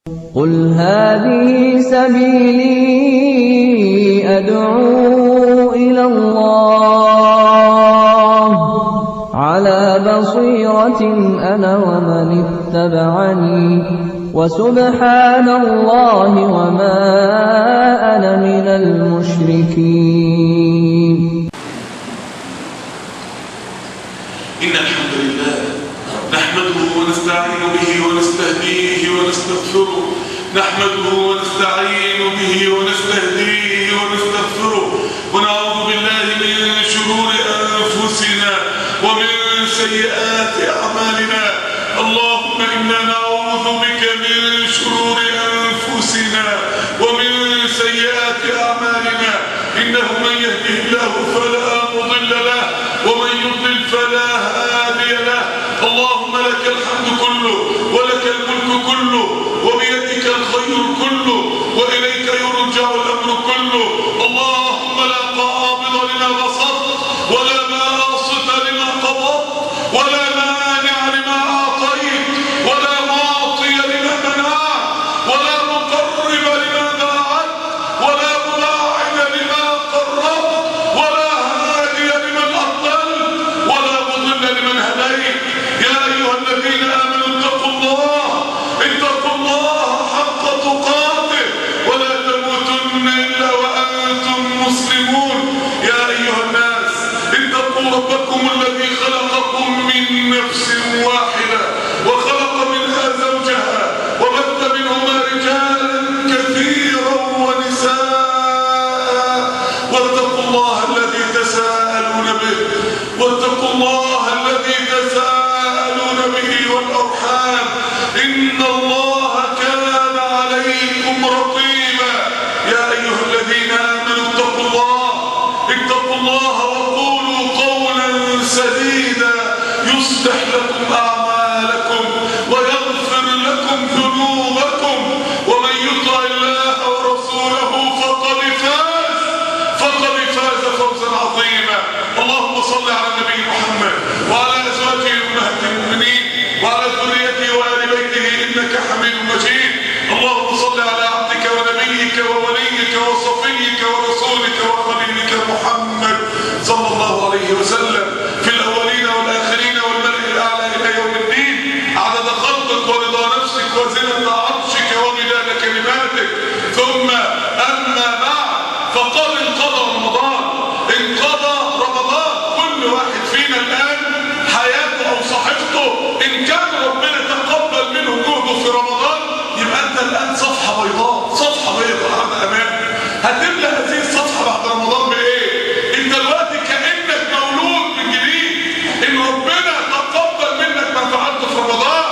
قل هذه سبيلي أدعو إلى الله على بصيرة أنا ومن اتبعني وسبحان الله وما أنا من المشركين. إن الحمد لله نحمده ونستعين به ونستهديه ونستغفره، نحمده ونستعين به ونستهديه ونستغفره، ونعوذ بالله من شرور أنفسنا ومن سيئات أعمالنا. اللهم إنا نعوذ بك من شرور أنفسنا ومن سيئات أعمالنا، إنه من يهده الله فلا مضل له ومن يضلل فلا هادي له. اللهم لك الحمد كله ولك الملك كله وبيدك الخير كله وإليك يرجع الأمر كله. اللهم لا قابض لما بسطت ولا باسط لما قبضت ولا مانع لما أعطيت ولا معطي لما منعت ولا مقرب لما باعدت ولا مباعد لما قربت ولا هادي لمن أضللت ولا مضل لمن هديت. يا أيها الذين آمنوا اتقوا الله، اتقوا الله حق تقاته ولا تموتن إلا وأنتم مسلمون. يا أيها الناس اتقوا ربكم الذي خلقكم من نفس واحدة وخلق منها زوجها وبث منهما رجالا كثيرا ونساء، واتقوا الله الذي تساءلون به، واتقوا الله الذي تساءلون به والأرحام، إن الله كان عليكم رقيبا. يا أيها الذين آمنوا اتقوا الله، اتقوا الله وقولوا قولا سديدا يصلح لكم أعمالكم ويغفر لكم ذنوبكم، ومن يطع الله ورسوله فقد فاز فوزا عظيما. اللهم صل على النبي محمد وعلى أزواجه أمهات المؤمنين وعلى ذريته وآل بيته إنك حميد مجيد. اللهم صل على عبدك ونبيك ووليك وصفيك ورسولك وخليلك محمد صلى الله عليه وسلم في الأولين والآخرين والملأ الأعلى إلى يوم الدين، عدد خلقك ورضا نفسك وزنة عرشك ومداد كلماتك. ثم أما بعد، فقد انقضى رمضان، انقضى رمضان. كل واحد فينا الآن حياته أو صحيفته إن كان ربنا تقبل منه جهده في رمضان يبقى أنت الآن صفحة بيضاء، صفحة بيضاء على أمامك. هتملأ هذه الصفحة بعد رمضان بإيه؟ أنت دلوقتي كأنك مولود من جديد. إن ربنا تقبل منك ما فعلته في رمضان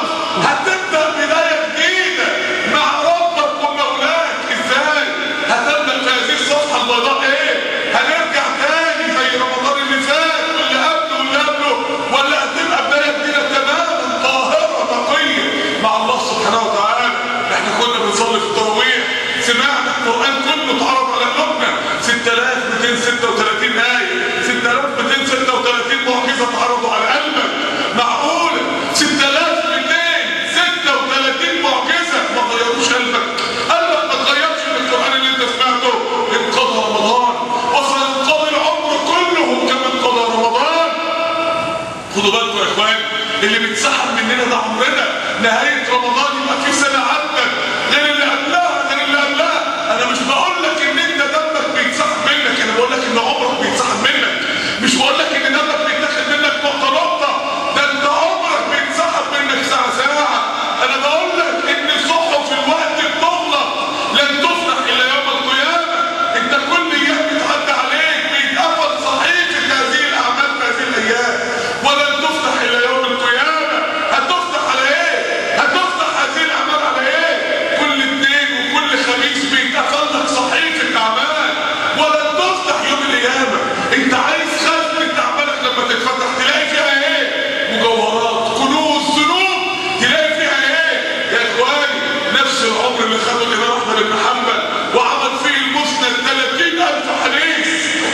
هتبدأ بداية جديدة مع ربك ومولاك. إزاي؟ هتبدأ في هذه الصفحة البيضاء إيه؟ هنرجع تاني زي رمضان اللي فات واللي قبله واللي قبله، ولا هتبقى بداية جديدة تماما طاهرة نقية مع الله سبحانه وتعالى؟ احنا كنا بنصلي في التراويح، سمعنا القرآن كله اتعرض على قلوبنا، 6236 آية، 6236 معجزة اتعرضوا على قلبك. معقولة 6236 معجزة ما غيروش قلبك؟ قلبك ما اتغيرش من القرآن اللي انت سمعته. انقضى رمضان وسينقضي العمر كله كما انقضى رمضان. خدوا بالكم يا اخوان، اللي بيتسحب مننا ده عمرنا. نهاية رمضان يبقى في سنة عدت غير اللي قبلها غير اللي قبلها. انا مش بقول لك ان انت دمك بيتسحب منك، انا بقول لك ان عمرك بيتسحب منك. مش بقول لك ان دمك بيتاخد منك نقطة نقطة، ده انت عمرك بيتسحب منك ساعة ساعة. انا بقول لك ان صحف الوقت بتغلق لن تفتح الا يوم القيامة. انت كل ايام بتعدي عليك بيتقفل صحيفة هذه الاعمال في هذه الايام ولن تفتح الا يوم القيامة. هتفتح على ايه؟ هتفتح هذه الاعمال على ايه؟ كل اثنين وكل خميس بيتقفل لك صحيفة اعمال ولن تفتح يوم القيامة. انت عايز خزنة اعمالك لما تتفتح تلاقي فيها ايه؟ مجوهرات، كنوز، ذنوب، تلاقي فيها ايه؟ يا اخواني نفس العمر اللي خده الامام احمد بن حنبل وعمل فيه المسند 30,000 حديث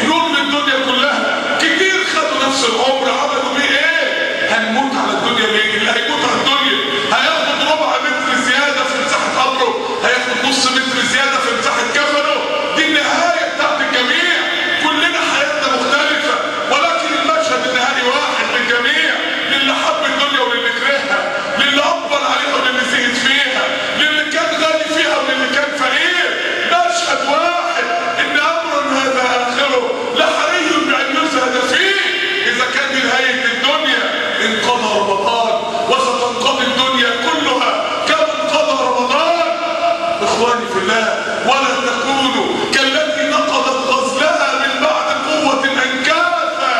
نور للدنيا كلها، كتير خدوا نفس العمر عملوا بيه ايه؟ هنموت على الدنيا ليه؟ اللي هيموت على الدنيا هياخد ربع متر زيادة في مساحة قبره. اخواني في الله، ولا تكونوا كالتي نقضت غزلها من بعد قوة انكاثا.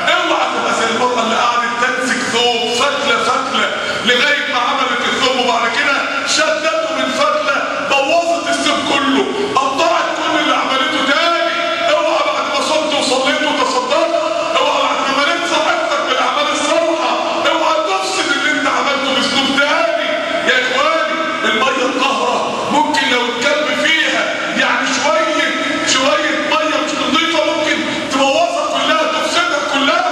اوعى تبقى زي المرأة اللي قعدت تمسك ثوب فتلة فتلة لغاية ما عملت الثوب، وبعد كده شدته من فتلة بوظت الثوب كله، قطعت كل اللي عملته تاني. اوعى بعد ما صمت وصليت وتصدقت، اوعى بعد ما مليت صحتك بالاعمال الصالحة، اوعى تفسد اللي انت عملته باسلوب تاني. يا اخواني، المية الطاهرة ممكن لو اتكب فيها يعني شوية شوية مية مش نظيفة ممكن تبوظها كلها، تفسدها كلها.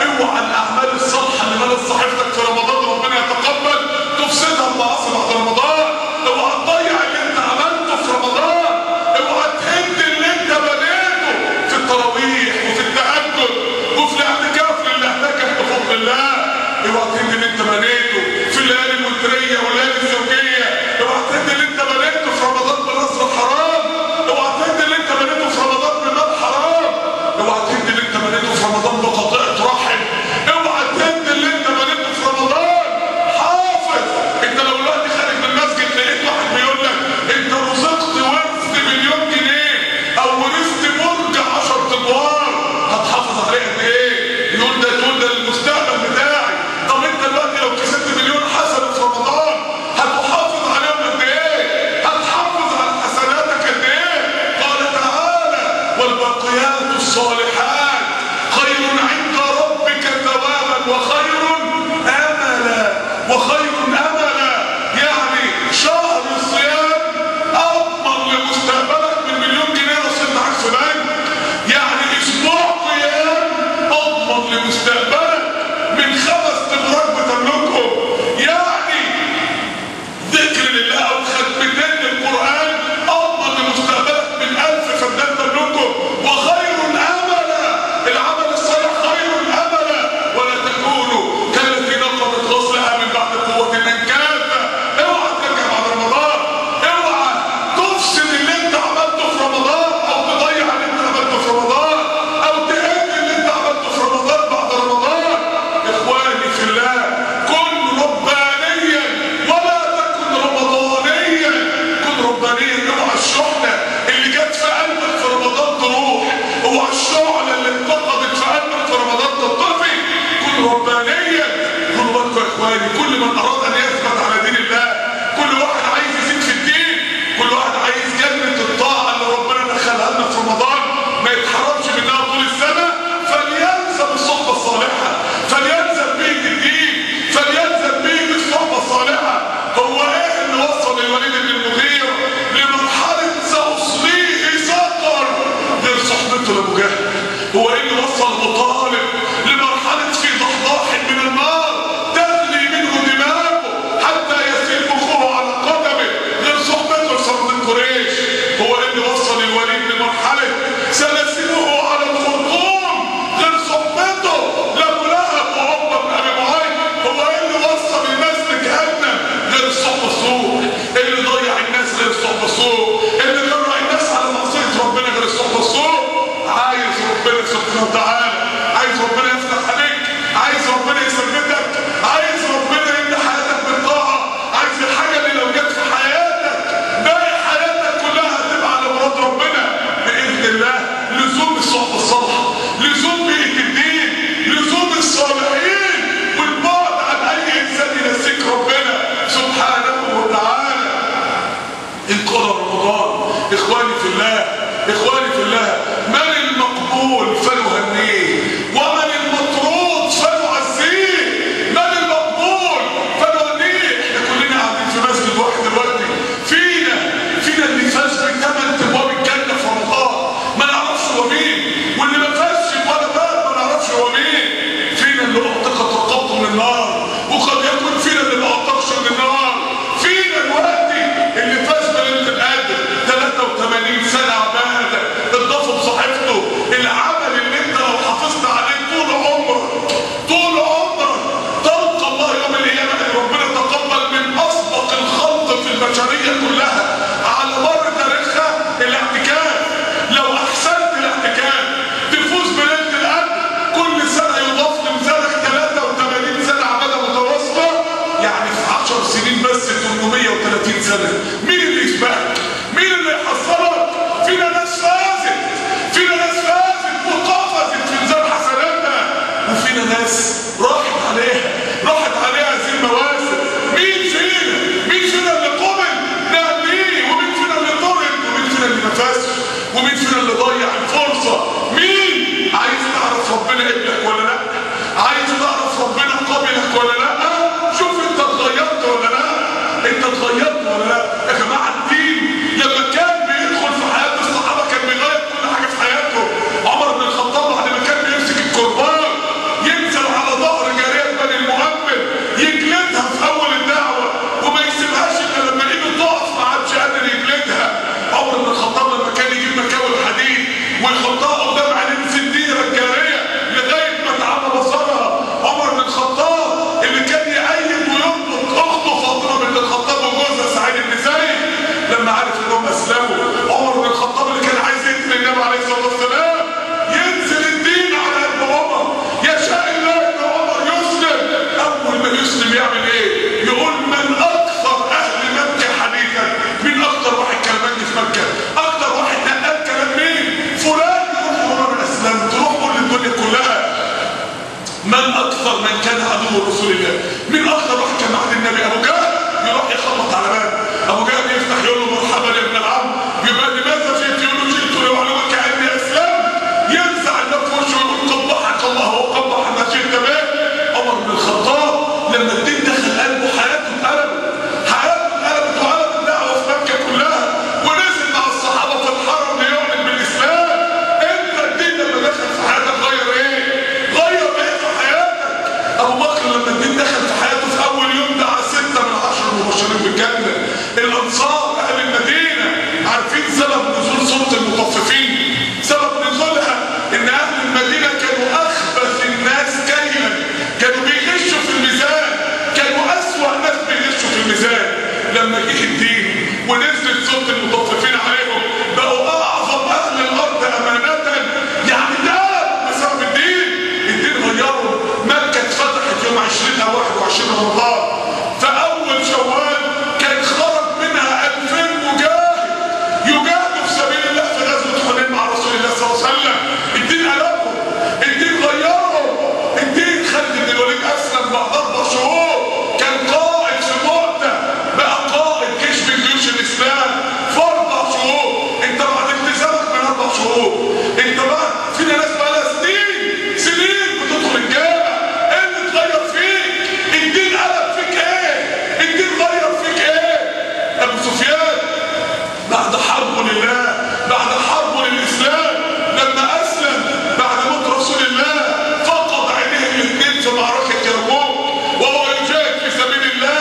اوعى الاعمال الصالحة اللي ملت صحيفتك في رمضان ربنا يتقبل تفسدها بمعاصي بعد رمضان. اوعى تضيع اللي انت عملته في رمضان، اوعى تهد اللي انت بنيته في التراويح وفي التهجد وفي الاعتكاف للي اعتكف بفضل الله. اوعى تهد اللي انت بنيته في الليالي الوتريه والليالي الزوجية. اوعى تهد اللي انت بنيته في رمضان بنصر الحرام. اوعى تهد اللي انت بنيته في رمضان بمال حرام. اوعى تهد اللي انت بنيته في رمضان بقطيعه رحم. اوعى تهد اللي انت بنيته في رمضان. حافظ. انت لو دلوقتي خارج من المسجد لقيت واحد بيقول لك انت رزقت ورثت مليون جنيه او ورثت برج 10 ادوار، هتحافظ عليه قد ايه؟ يقول ده، تقول ده المستقبل بتاعي. طب انت دلوقتي لو كسبت مليون حسنه في رمضان هتحافظ عليهم قد ايه؟ هتحافظ على حسناتك قد ايه؟ قال تعالى: والباقيات الصالحات خير عند ربك ثوابا وخير املا. وخير املا، يعني شهر الصيام اضمن لمستقبلك من مليون جنيه رصيد معاك في بنك. يعني اسبوع قيام اضمن لمستقبلك من 5 ابراج بتملكهم. يعني ذكر لله او ختمتين للقران اضمن لمستقبلك من 1000 فدان تملكهم. وخير املا، العمل الصالح خير املا. ولا تكونوا كالتي نقضت غزلها من بعد قوة انكاثا. اوعى ترجع بعد رمضان، اوعى تفسد اللي انت عملته في رمضان، او تضيع اللي انت عملته في رمضان، او تهد اللي انت عملته في رمضان بعد رمضان. اخواني في الله، كن ربانيا ولا تكن رمضانيا. كن ربانيا. اوعى الشحنة اللي جت في قلبك في رمضان تروح، اوعى الشعلة اللي اتفقدت في قلبك في رمضان تطفي. كن ربانيا. خدوا بالكم يا اخواني، كل من اراد ان يثبت على دين الله، كل واحد عايز يزيد في الدين، كل واحد عايز جنة الطاعة اللي ربنا دخلها لنا في رمضان ما يتحرمش منها طول السنة، فليلزم الصحبة الصالحة، فليلزم بيت الدين، فليلزم بيت الصحبة الصالحة. هو ايه اللي وصل الوليد بن المغيرة لمرحلة سأصليه سقر غير صحبته لأبو جهل؟ هو ايه اللي وصل أبو طالب لمرحلة في ضحضاح من النار تغلي منه دماغه حتى يسيل مخه على قدمه غير صحبته لصناديد قريش؟ هو ايه اللي وصل الوليد لمرحلة سلاسله على الخرطوم غير صحبته لأبو لهب وعقبة بن أبي معيط؟ هو ايه اللي وصل الناس لجهنم غير الصحبة السوء؟ اللي ضيع الناس غير الصحبة السوء؟ اللي جرأ الناس على معصية ربنا غير الصحبة السوء؟ عايز ربنا سبحانه وتعالى، عايز ربنا يفتح عليك، عايز ربنا يثبتك، عايز ربنا يملى حياتك بالطاعة، عايز الحاجة اللي لو جت في حياتك باقي حياتك كلها هتبقى على مراد ربنا بإذن الله. لزوم الصحبة الصالحة، لزوم بيئة الدين، لزوم الصالحين، والبعد عن أي إنسان ينسيك ربنا سبحانه وتعالى. انقضى رمضان. إخواني في الله، إخواني في الله، من المقبول فنهنيه، ومن المطرود فنعزيه. من المقبول فنهنيه. احنا كلنا قاعدين في مسجد واحد دلوقتي، فينا اللي فاز ب8 ابواب الجنة في رمضان ما نعرفش هو مين، واللي ما فازش ولا باب ما نعرفش هو مين. فينا اللي اعتقت رقبته من النار، وقد يكون فينا اللي ما اعتقش من النار. فينا دلوقتي اللي فاز بليلة القدر 83 سنة عباده اتضافوا. مين اللي يسبقك؟ مين اللي يحصلك؟ فينا ناس فازت، فينا ناس فازت وقفزت في ميزان حسناتها، وفينا ناس راحت عليها، راحت عليها هذه المواسم. مين فينا؟ مين فينا اللي قبل نهنيه، ومين فينا اللي طرد، ومين فينا اللي ما فازش، ومين فينا اللي ضيع الفرصة؟ مين؟ عايز تعرف ربنا قبلك ولا لا؟ عايز تعرف ربنا قبلك ولا لا؟ شوف انت اتغيرت ولا لا؟ انت اتغيرت ولا لا؟ يا جماعة الدين لما كان بيدخل في حياة الصحابة كان بيغير كل حاجة في حياته. عمر بن الخطاب بعد ما كان بيمسك الكرباج ينزل على ظهر جارية بني المؤمن يجلدها في اول الدعوة وما يسيبهاش الا لما ايده تقف ما عادش قادر يجلدها. عمر بن الخطاب لما كان يجيب مكاوي الحديد ويحطها قدام عينين سنديره الجارية لغاية ما تعمى بصرها. عمر بن الخطاب اللي كان يأيد ويربط اخته فاطمة بنت الخطاب وجوزها سعيد بن زيد لما عرف انهم اسلموا. عمر بن الخطاب اللي كان عايز يقتل النبي عليه الصلاة والسلام ينزل الدين على قلب عمر، يشاء الله ان عمر يسلم. اول ما يسلم يعمل ايه؟ يقول من اكثر اهل مكة حديثا، مين اكثر واحد كلمني في مكة؟ اكثر واحد نقل كلام مين؟ فلان. يروح يقول انا اسلمت، روح قول للدنيا كلها. من اكثر من كان عدو رسول الله؟ مين اكثر واحد كان عند النبي؟ ابو جهل. يروح يخبط على باب ابو جهل، يفتح يقول له مرحبا يا ابن العم، يبقى لماذا جئت؟ يقول له جئت لأعلمك اني اسلمت. ينزع الباب في وشه ويقول قبحك الله وقبح ما جئت به. عمر بن الخطاب لما الدين دخل قلبه حياته اتقلبت، حياته اتقلبت وقلب الدعوة في مكة كلها، ونزل مع الصحابة في الحرم ليعلن بالاسلام. انت الدين لما دخل في حياتك غير ايه؟ غير ايه في حياتك؟ ابو بكر لما الدين دخل في حياته في اول يوم دعا 6 من 10 المبشرين بالجنة. الانصار اهل المدينة عارفين سبب نزول سورة المطففين؟ سبب نزولها ان اهل المدينة كانوا اخبث الناس كيلا، كانوا بيغشوا في الميزان، كانوا اسوأ ناس بيغشوا في الميزان. لما جه الدين ونزلت سورة المطففين عليهم بقوا اعظم اهل الارض امانه، يعني ده بسبب الدين. الدين غيرهم. مكة اتفتحت يوم 20 او 21 رمضان، فاول شوال كان خرج منها 2000 مجاهد يجاهدوا في سبيل الله في غزوة حنين مع رسول الله صلى الله عليه وسلم. الدين قلبهم، الدين غيرهم. الدين خالد بن الوليد اسلم بعد 4 شهور، كان قائد في مؤتة، بقى قائد جيش من جيوش الاسلام في 4 شهور. انت بعد التزامك من 4 شهور، انت بقى فينا ناس بقى لها سنين سنين بتدخل الجامع، ايه اللي اتغير فيك؟ الدين قلب فيك ايه؟ الدين غير فيك ايه؟ ابو سفيان بعد حربه لله، بعد حربه للاسلام، لما اسلم بعد موت رسول الله فقد عينيه الاثنين في معركة يرموك وهو يجاهد في سبيل الله.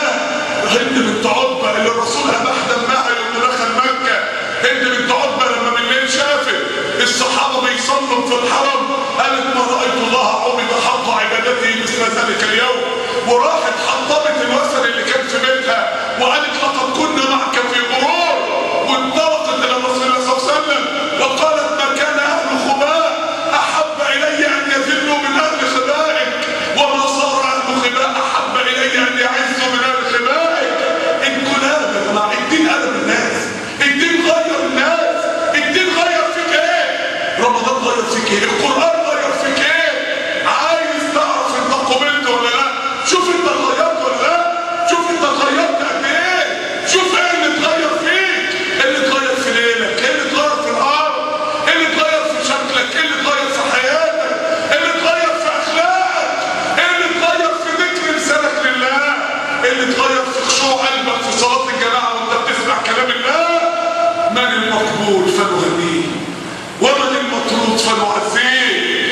هند بنت عتبة اللي الرسول اباح دمها يوم دخل مكة، هند بنت عتبة لما بالليل شافت الصحابة بيصلوا في الحرم قالت ما رايت الله عبد حق عبادته مثل ذلك اليوم، وراحت حطمت الوثن اللي كان في بيتها وقالت لقد كنا معك في غرور، وانطلقت الى رسول الله صلى الله عليه وسلم وقالت ما كان اهل خباء احب الي ان يذلوا من اهل خبائك، وما صار اهل خباء احب الي ان يعزوا من اهل خبائك. انقلاب يا جماعة، الدين قلب الناس، الدين غير الناس. الدين غير فيك ايه؟ رمضان غير فيك ايه؟ القران غير فيك ايه؟ عايز تعرف انت قبلت ولا لا؟ شوف انت اتغيرت ولا لا؟ شوف انت اتغيرت قد ايه؟ شوف ايه اللي اتغير فيك؟ ايه اللي اتغير في ليلك؟ ايه اللي اتغير في الارض؟ ايه اللي اتغير في شكلك؟ ايه اللي اتغير في حياتك؟ ايه اللي اتغير في اخلاقك؟ ايه اللي اتغير في ذكر لسانك لله؟ ايه اللي اتغير في خشوع قلبك في صلاة الجماعة وانت بتسمع كلام الله؟ من المقبول فنهنيه، ومن المطرود فنعزيه.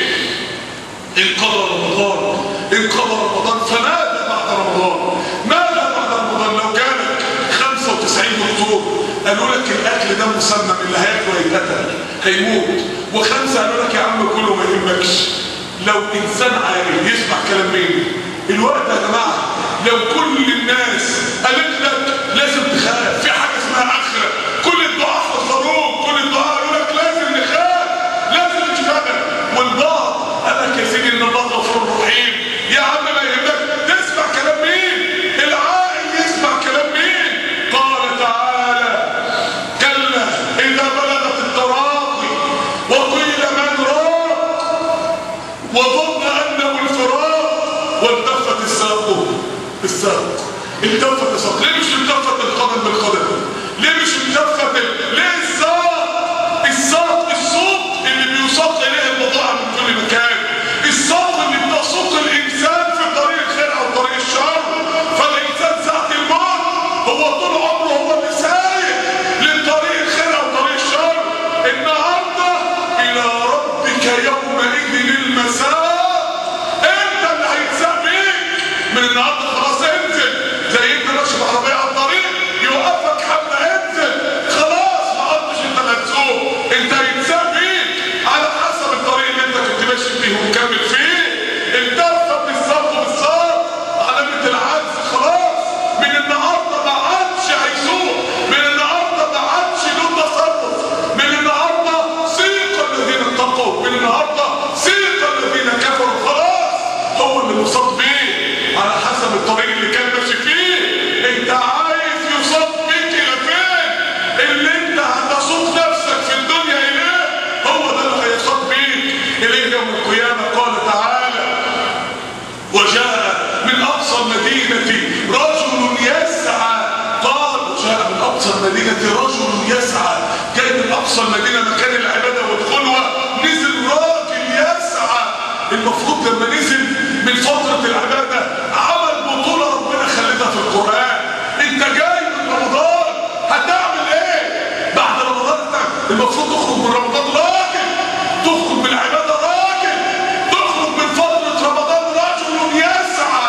انقضى رمضان، انقضى رمضان، فماذا بعد رمضان؟ ماذا بعد رمضان؟ لو جالك 95 دكتور قالوا لك الاكل ده مسمم، اللي هياكله هيتقتل هيموت، و5 قالوا لك يا عم كله ما يهمكش. لو انسان عاقل يسمع كلام مين؟ الوقت يا جماعة لو كل الناس قالت لك لازم تخاف، في حاجة اسمها اخره، كل الدعاء حذروك، كل الدعاء قالوا لك لازم نخاف، لازم نشتغل، والبعض قال لك يا سيدي ان الله غفور رحيم، يا عم ما يهمك. تسمع كلام مين؟ العاقل يسمع كلام مين؟ قال تعالى التفت الساق. ليه مش التفت القدم بالقدم؟ ليه مش التفت ليه الساق؟ الساق، الصوت اللي بيساق اليه البضاعة من كل مكان، الساق اللي بتسوق الانسان في طريق الخير او طريق الشر. فالانسان ساعة الموت هو طول عمره هو اللي سايق لطريق الخير او طريق الشر. النهارده الى ربك يومئذ المساق. انت اللي هيتساق بيك من النهارده. خلاص انزل، زي انت ماشي بعربيه على الطريق يوقفك حبه، انزل خلاص ما عدتش انت اللي هتسوق، انت هيتساق بيك على حسب الطريق اللي انت كنت ماشي فيه ومكمل فيه. التفت بالساق بالساق، علامة العجز. خلاص من النهارده ما عادش هيسوق، من النهارده ما عادش له تصرف، من النهارده سيق الذين اتقوا، من النهارده سيق الذين كفروا. خلاص هو اللي مصاب بيه على حسب الطريق اللي كان ماشي فيه. انت عايز يصاب بيك الى فين؟ اللي انت هتسوق نفسك في الدنيا اليه هو ده اللي هيصاب بيك اليه يوم القيامة. قال تعالى: وجاء من اقصى المدينة رجل يسعى. قال جاء من اقصى المدينة رجل يسعى. جاي من اقصى المدينة، مكان العبادة والخلوه، نزل راجل يسعى. المفروض لما نزل من فترة العبادة عمل بطوله ربنا خلدها في القران. انت جاي من رمضان هتعمل ايه بعد رمضان؟ المفروض تخرج من رمضان راجل، تخرج من العبادة راجل، تخرج من فترة رمضان رجل يسعى،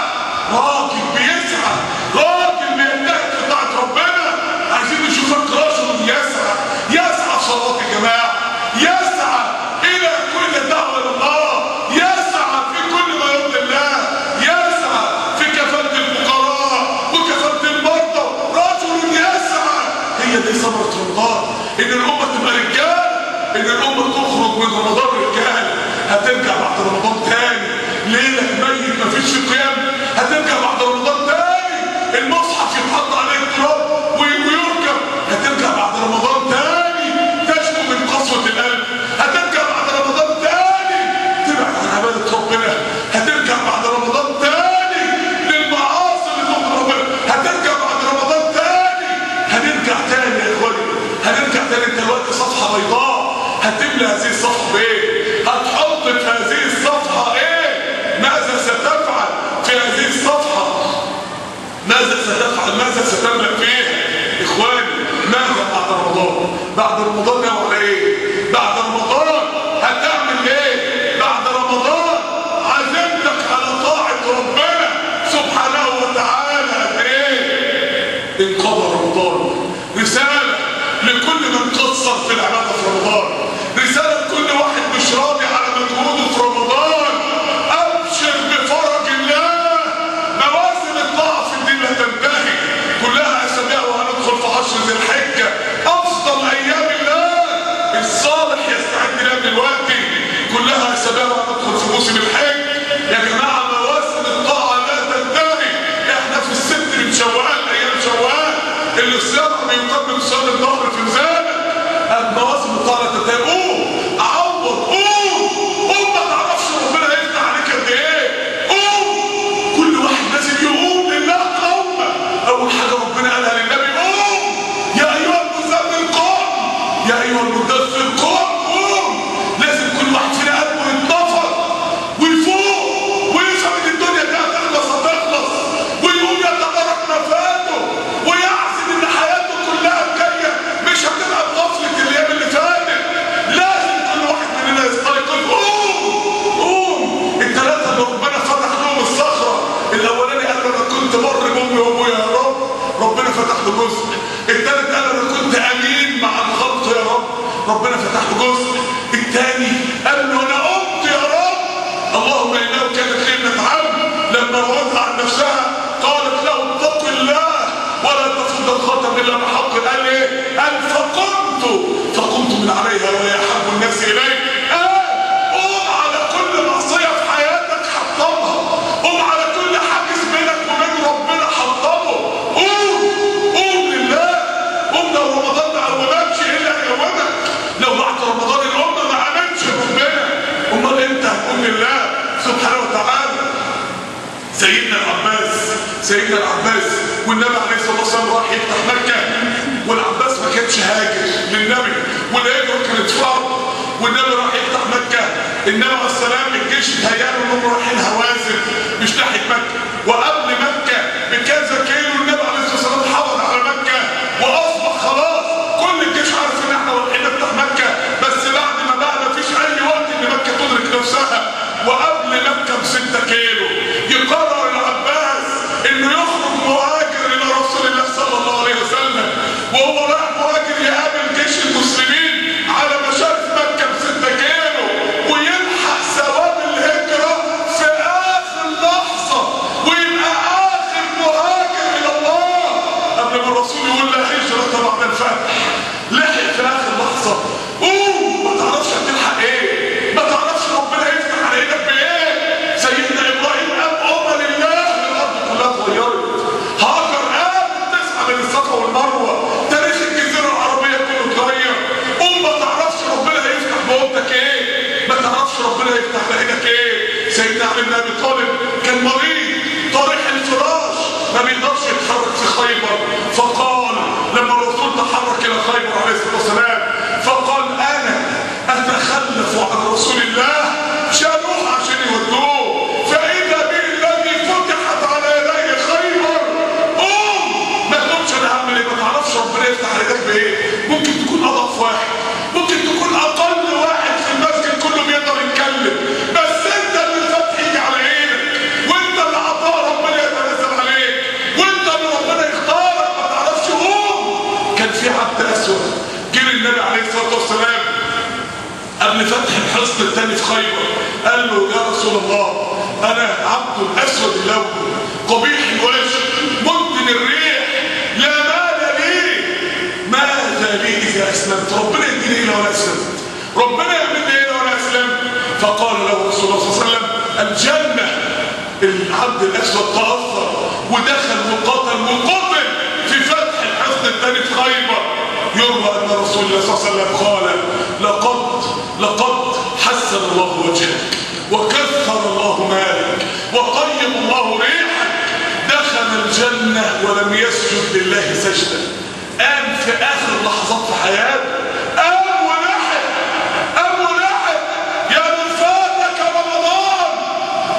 راجل بيسعى، راجل بيجتهد في طاعة ربنا. عايزين نشوفك رجل يسعى، يسعى في صلاة الجماعة، يسعى الى كل الدعوة لله، يسعى في كل ما يرضي الله، يسعى في كفالة الفقراء وكفالة المرضى. رجل يسعى. هي دي ثمرة رمضان، ان الامة تبقى رجال، ان الامة تخرج من رمضان رجال. هترجع بعد رمضان تاني ليلك ميت مفيش قيام، هترجع بعد رمضان تاني المصحف يتحط عليه التراب ويركب، هترجع بعد رمضان تاني تشكو من قسوة القلب، هترجع بعد رمضان تاني تبعد عن عبادة ربنا، هترجع بعد رمضان تاني للمعاصي اللي تغضب ربنا، هترجع بعد رمضان تاني. هنرجع تاني يا اخواني، هنرجع تاني. انت دلوقتي صفحة بيضاء، هتملى هذه الصفحة بايه؟ هتحط في هذه الصفحة ايه؟ ماذا ستفعل في هذه الصفحة؟ ماذا ستفعل؟ ماذا ستملأ فيها؟ اخواني ماذا بعد رمضان؟ بعد رمضان ناوي على ايه؟ بعد رمضان هتعمل ايه؟ بعد رمضان عزمتك على طاعة ربنا سبحانه وتعالى قد ايه؟ انقضى رمضان. رسالة لكل من قصر في العبادة في رمضان، رسالة لكل واحد مش راضي على مجهوده في رمضان. ابشر بفرج الله. مواسم الطاعة في الدين لا تنتهي، كلها اسابيع وهندخل في 10 ذي الحجة، افضل ايام الله. الصالح يستعد لها دلوقتي، كلها اسابيع وهندخل في موسم الحج. يا جماعة مواسم الطاعة لا تنتهي. احنا في الست من شوال، ايام شوال اللي الصيام بيقدم صيام الظهر في ميزانك. المواسم الطاعة لا تنتهي. قوم عوض، قوم قوم، ما تعرفش ربنا هيفتح عليك قد ايه. قوم، كل واحد لازم يقوم لله قومه. اول حاجة ربنا قالها للنبي: قوم يا ايها المزمل قم، يا ايها المدثر قم. قوم. لازم كل واحد فينا قلبه يتنفض ويفوق ويفهم ان الدنيا دي هتخلص هتخلص، ويقوم يتدارك ما فاته ويعزم ان حياته كلها الجاية مش هتبقى بغفله الايام اللي فاتت. لازم كل واحد مننا يستيقظ. قوم قوم. الثلاثة اللي ربنا فتح لهم الصخرة، الاولاني قال انا كنت بر بامي وابويا يا رب، ربنا فتح له جزء. الثالث قال انا كنت امين مع الخلق يا رب، ربنا فتح له جزء. الثاني قال له انا قمت يا رب، اللهم انه كانت لي ابنة عم لما راودها عن نفسها قالت له اتق الله ولا تفض الخاتم الا بحق. قال ايه؟ قال فقمت، فقمت من عليها وهي احب الناس الي. قال قوم على كل معصية في حياتك حطمها، قوم على كل حاجز بينك وبين ربنا حطمه. قوم قوم لله. قوم. لو رمضان ما قومكش ايه اللي هيقومك؟ لو بعد رمضان الامة ما امنتش بربنا، امال امتى هتقوم لله سبحانه وتعالى؟ سيدنا العباس سيدنا العباس والنبي عليه الصلاة والسلام راح يفتح مكة، والعباس ما كانش هاجر للنبي، والهجرة كانت فرض، والنبي راح يفتح مكة. النبي عليه السلام الجيش اتهيأ له انهم رايحين هوازن مش ناحية مكة، وقبل مكة بكذا كيلو النبي عليه الصلاة والسلام حافظ على مكة، واصبح خلاص كل الجيش عارف ان احنا رايحين نفتح مكة، بس بعد ما بقى مفيش اي وقت ان مكة تدرك نفسها. وقبل مكة ب6 كيلو يقرر العباس انه يخرج مهاجر الى رسول الله صلى الله عليه وسلم، وهو رايح مهاجر يقابل جيش المسلمين على مشارف مكة ب6 كيلو، ويلحق ثواب الهجرة في اخر لحظة، ويبقى اخر مهاجر الى الله قبل ما الرسول يقول لا هجره بعد الفتح. لحق في اخر لحظة. قوم، ما تعرفش هتلحق ايه، ما تعرفش ربنا يفتح على ايدك بايه. سيدنا ابراهيم قام امه لله، الارض كلها اتغيرت. هاجر قامت تسعى بين الصفا والمروة، تاريخ الجزيرة العربية كله اتغير. قوم، ما تعرفش ربنا هيفتح بامتك ايه، ما تعرفش ربنا يفتح على ايدك ايه. سيدنا علي بن ابي طالب كان مريض طريح الفراش، ما بيقدرش يتحرك في خيبر، فقال لما الرسول تحرك الى خيبر عليه الصلاة والسلام، فقال انا اتخلف عن رسول الله، شالوه عشان يودوه، فاذا به الذي فتحت على يديه خيبر. قوم، ما تقولش انا هعمل ايه، ما تعرفش ربنا يفتح على ايدك بايه. ممكن تكون اضعف واحد، ممكن تكون اقل واحد في المسجد كله بيقدر يتكلم، بس انت اللي الفتح يجي على ايدك، وانت اللي عطاء ربنا يتنزل عليك، وانت اللي ربنا يختارك. ما تعرفش. قوم. كان في عبد اسود جه للنبي عليه الصلاة والسلام قبل فتح الحصن الثاني في خيبر، قال له يا رسول الله انا عبد اسود اللون، قبيح الوجه، منتن الريح، لا مال لي، ماذا لي اذا اسلمت؟ ربنا يديني ايه لو انا اسلمت؟ ربنا يعمل لي ايه لو انا اسلمت؟ فقال له رسول الله صلى الله عليه وسلم الجنة. العبد الاسود تاثر ودخل وقتل وقتل في فتح الحصن الثاني في خيبر. يروى ان رسول الله صلى الله عليه وسلم قال لقد حسن الله وجهك، وكثر الله مالك، وطيب الله ريحك. دخل الجنة ولم يسجد لله سجدة. قام في اخر لحظات في حياته، قام ولحق، قام ولحق. يا من فاتك رمضان،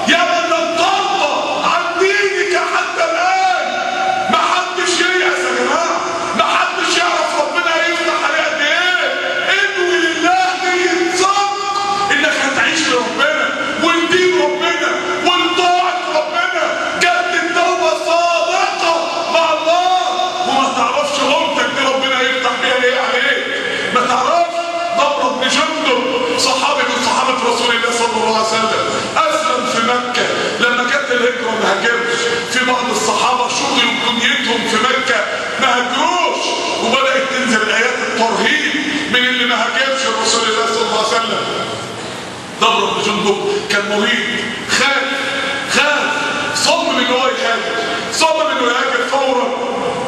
يا من لم ترضى عن دينك حتى الان، ما حدش ييأس يا جماعة، ما حدش يعرف ربنا هيفتح عليه قد ايه. انوي لله نية صدق انك هتعيش لربنا ولدين ربنا ولطاعة ربنا، جد توبة صادقة مع الله، وما تعرفش قومتك دي ربنا هيفتح بيها ايه عليك، ما تعرفش. ضمرة بن جندب، صحابي من صحابة رسول الله صلى الله عليه وسلم، اسلم في مكة. لما جت الهجرة ما هاجرش. في بعض الصحابة شغلوا بدنيتهم في مكة ما هاجروش، وبدأت تنزل آيات الترهيب من اللي ما هاجرش رسول الله صلى الله عليه وسلم. ضمرة بن جندب كان مريض، خاف خاف، صمم ان هو يهاجر، صمم انه يهاجر فورا.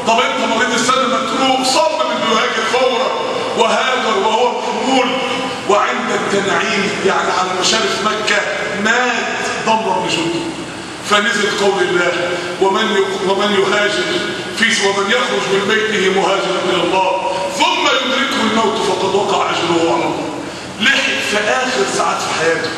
طب انت مريض السنة مكروه، صمم انه يهاجر فورا، وهاجر وهو محمول. وعند التنعيم يعني على مشارف مكة مات ضمرة بن جندب. فنزل قول الله ومن يهاجر في ومن يخرج من بيته مهاجرا الى الله ثم يدركه الموت فقد وقع اجره على الله. لحق في اخر ساعات في حياته،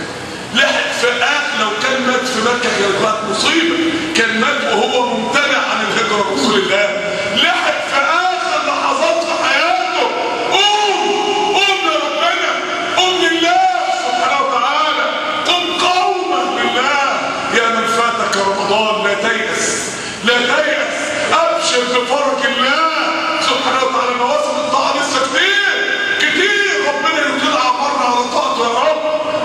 لحق في اخر، لو كان مات في مكة كانت بقت مصيبة، كان مات وهو ممتنع عن الهجرة رسول الله. لحق في اخر لحظات في حياته. قوم، قوم لربنا، قوم لله سبحانه وتعالى، قم قوما لله. يا من فاتك رمضان لا تيأس، لا تيأس، ابشر بفرج الله سبحانه وتعالى. مواسم الطاعة لسه كتير كتير، ربنا يطيل اعمارنا على طاعته يا رب.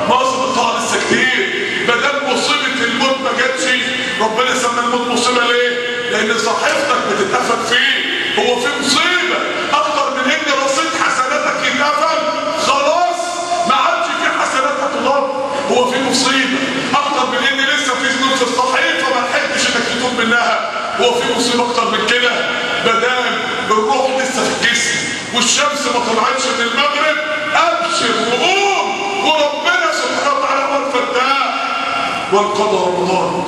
مواسم الطاعة لسه كتير. بدل مصيبة الموت ما جاتش، ربنا سمى الموت مصيبة ليه؟ لان صحيفتك بتتقفل فيه. هو في مصيبة اكتر من ان رصيد حسناتك يتقفل؟ خلاص ما عادش في حسنات هتضر. هو في مصيبة اكتر من ان لسه في ذنوب في الصحيفة ما لحقتش انك تتوب منها؟ هو في مصيبة اكتر من كده؟ بدل الروح لسه في الجسم والشمس ما طلعتش من المغرب، ابشر وقوم، وربنا سبحانه وتعالى هو الفتاح. وانقضى رمضان.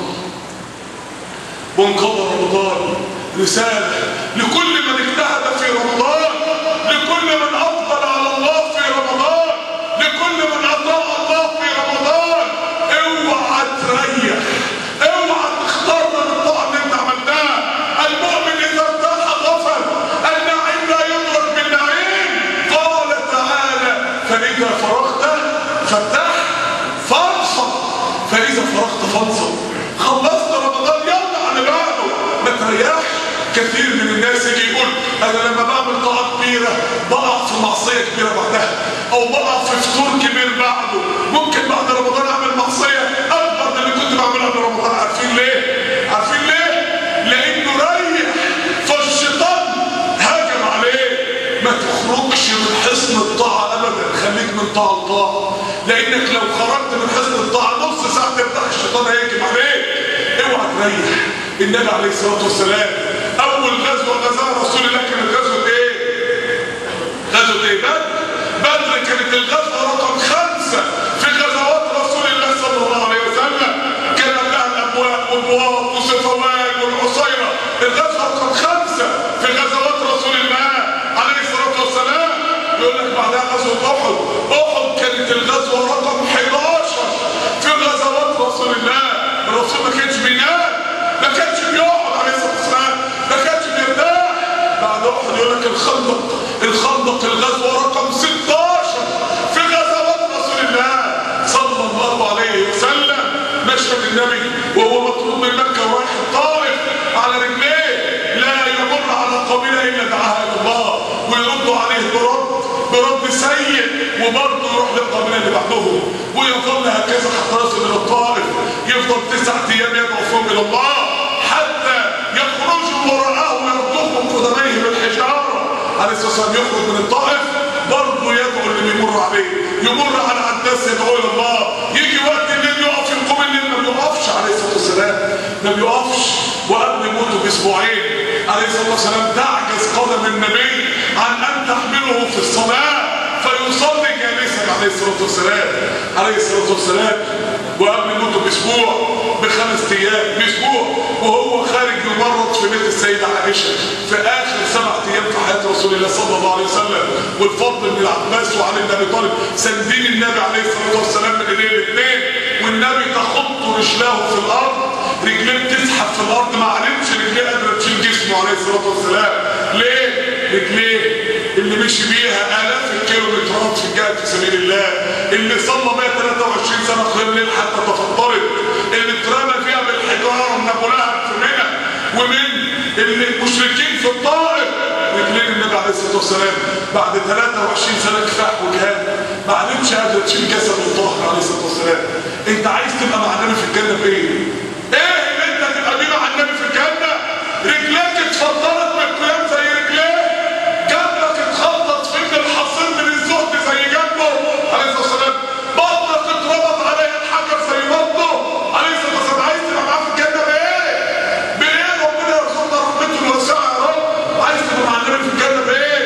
وانقضى رمضان. رسالة لكل من اجتهد في رمضان، لكل من أقبل على الله في رمضان، لكل من أطاع الله في رمضان، اوعى تريح، اوعى تختار من الطاعة اللي انت عملتها. المؤمن إذا ارتاح غفل، النعيم لا يدرك بالنعيم. قال تعالى: فإذا فرغت فارتاح فانصب، فإذا فرغت فانصب. خلصت رمضان يلا على بعده، ما تريحش. كثير من الناس يجي يقول: انا لما بعمل طاعة كبيرة بقع في معصية كبيرة بعدها، او بقع في فطور كبير بعده، ممكن بعد رمضان اعمل معصية اكبر من اللي كنت بعملها قبل رمضان. عارفين ليه؟ عارفين ليه؟ لانه ريح، فالشيطان هاجم عليه. ما تخرجش من حصن الطاعة ابدا، خليك من طاعة لطاعة، لانك لو خرجت من حصن الطاعة نص ساعة ترتاح الشيطان هيهجم عليك. اوعى تريح. النبي عليه الصلاة والسلام اول غزوة غزاها رسول الله كانت غزوة ايه؟ غزوة ايه؟ بدر. بدر كانت الغزوة رقم 5 في غزوات رسول الله صلى الله عليه وسلم. كان قبلها الابواء والبواط وصفوان والعصيره. الغزوة رقم 5 في غزوات رسول الله عليه الصلاة والسلام. يقول لك بعدها غزوة احد. احد كانت الغزوة رقم 11 في غزوات رسول الله. الرسول ما كانش بينام، ما كانش بيقعد عليه الصلاة والسلام، ما كانش بيرتاح. بعد احد يقول لك الخندق. الخندق الغزوة رقم 16 في غزوات رسول الله صلى الله عليه وسلم. مشهد النبي وهو مطرود من مكة ورايح الطائف على رجليه، لا يمر على قبيلة الا دعاها الى الله، ويردوا عليه برد سيء، وبرضه يروح للقبيلة اللي بعدهم، ويظل هكذا حتى يصل الى الطائف. يفضل 9 ايام يدعو فيهم الى الله حتى يخرجوا وراءه ويرضخهم قدميه بالحجارة. عليه الصلاة والسلام يخرج من الطائف برضه يدعو اللي بيمر عليه، يمر على الناس يدعو الى الله. يجي وقت الليل يقف يقوم الليل، ما بيقفش عليه الصلاة والسلام، ما بيقفش. وقبل موته باسبوعين عليه الصلاة والسلام تعجز قدم النبي عن ان تحمله في الصلاة فيصلي جالسا عليه الصلاة والسلام، عليه الصلاة والسلام. وقبل موته باسبوع، ب5 ايام، باسبوع، وهو خارج يمرض في بيت السيدة عائشة في اخر 7 ايام في حياة رسول الله صلى الله عليه وسلم. والفضل بن العباس وعلي بن ابي طالب ساندين النبي عليه الصلاة والسلام من ايديه الاثنين، والنبي تخط رجلاه في الارض، رجليه بتزحف في الارض، ما عرفتش رجليه قادرة تشيل جسمه عليه الصلاة والسلام. ليه؟ رجليه اللي مشي بيها آلاف الكيلومترات في الجهاد في سبيل الله، اللي صلى بيها 23 سنة قيام ليل حتى تفطرت، اللي اترمى فيها بالحجارة من ابو لهب في منى ومن المشركين في الطائف. رجلين النبي عليه الصلاة والسلام بعد 23 سنة كفاح وجهاد ما عادتش قادرة تشيل جسده الطاهر عليه الصلاة والسلام. انت عايز تبقى مع النبي في الجنة بايه؟ ايه اللي انت تبقى بيه مع النبي في الجنة؟ رجليك اتفطرت من القيام زي رجليه، جنبك اتخطط فيك الحصير من الزهد زي جنبه عليه الصلاة والسلام، بطنك اتربط عليها الحجر زي بطنه عليه الصلاة والسلام. عايز تبقى معاه في الجنة بايه؟ بايه؟ ربنا يرزقنا رحمته الواسعة يا رب. عايز تبقى مع النبي في الجنة بايه؟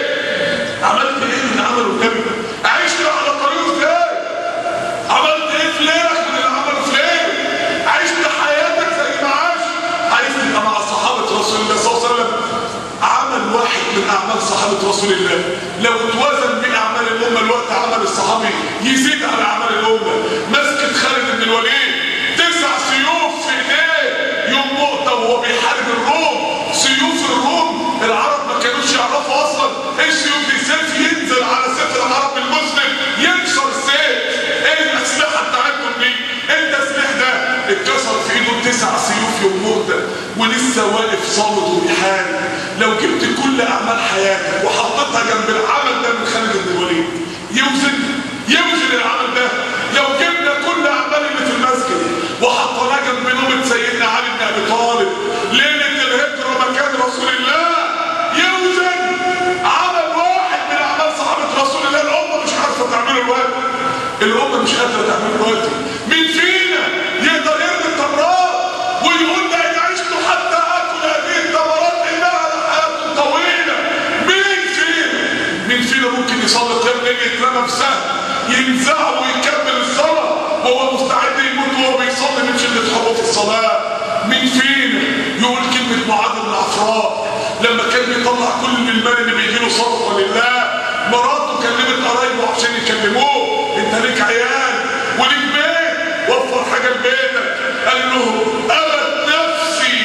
عملت ايه اللي عمله النبي؟ عشت على طريقه ازاي؟ عملت ايه في ليلك من اللي عمله في ليلك؟ عشت حياتك زي ما عاش. عايز تبقى مع صحابه رسول الله صلى الله عليه وسلم؟ عمل واحد من اعمال صحابه رسول الله لو اتوزن باعمال الامة الوقت، عمل الصحابي يزيد على اعمال الامة. مسكت خالد بن الوليد 9 سيوف في ايديه يوم مؤتة وهو بيحارب الروم. سيوف الروم العرب ما كانوش يعرفوا اصلا ايه السيوف دي. سيف ينزل على سيف العرب المسلم يكسر السيف. ايه الاسلحة بتاعتكم دي؟ ايه التسليح ده؟ اتكسر في ايده 9 سيوف يوم مؤتة ولسه واقف صامد وبيحارب. لو جبت كل اعمال حياتك وحطيتها جنب العمل ده من خالد بن الوليد يوزن العمل ده. لو جبنا كل اعمال اللي في المسجد وحطيناها جنب نومة سيدنا علي بن ابي طالب ليلة الهجرة مكان رسول الله، يوزن عمل واحد من اعمال صحابه رسول الله. الامة مش عارفه تعمله الوقت، الامة مش قادرة تعمله دلوقتي. مين فينا يقدر يرمي التمرات ويقول ده انا عشت حتى اكل هذه التمرات انها لحياه طويلة؟ مين فينا؟ مين فينا ممكن يصلي قيام ليل يترمى في سهم ينزعه ويكمل الصلاة وهو مستعد يموت وهو بيصلي من شده حبه في الصلاة؟ مين فينا يقول كلمة معاذ بن عفراء لما كان بيطلع كل المال اللي بيجي له صدقه لله؟ مراته كلمت قرايبه عشان يكلموه، انت ليك عيال وليك بيت، وفر حاجة لبيتك. قال له ابت نفسي،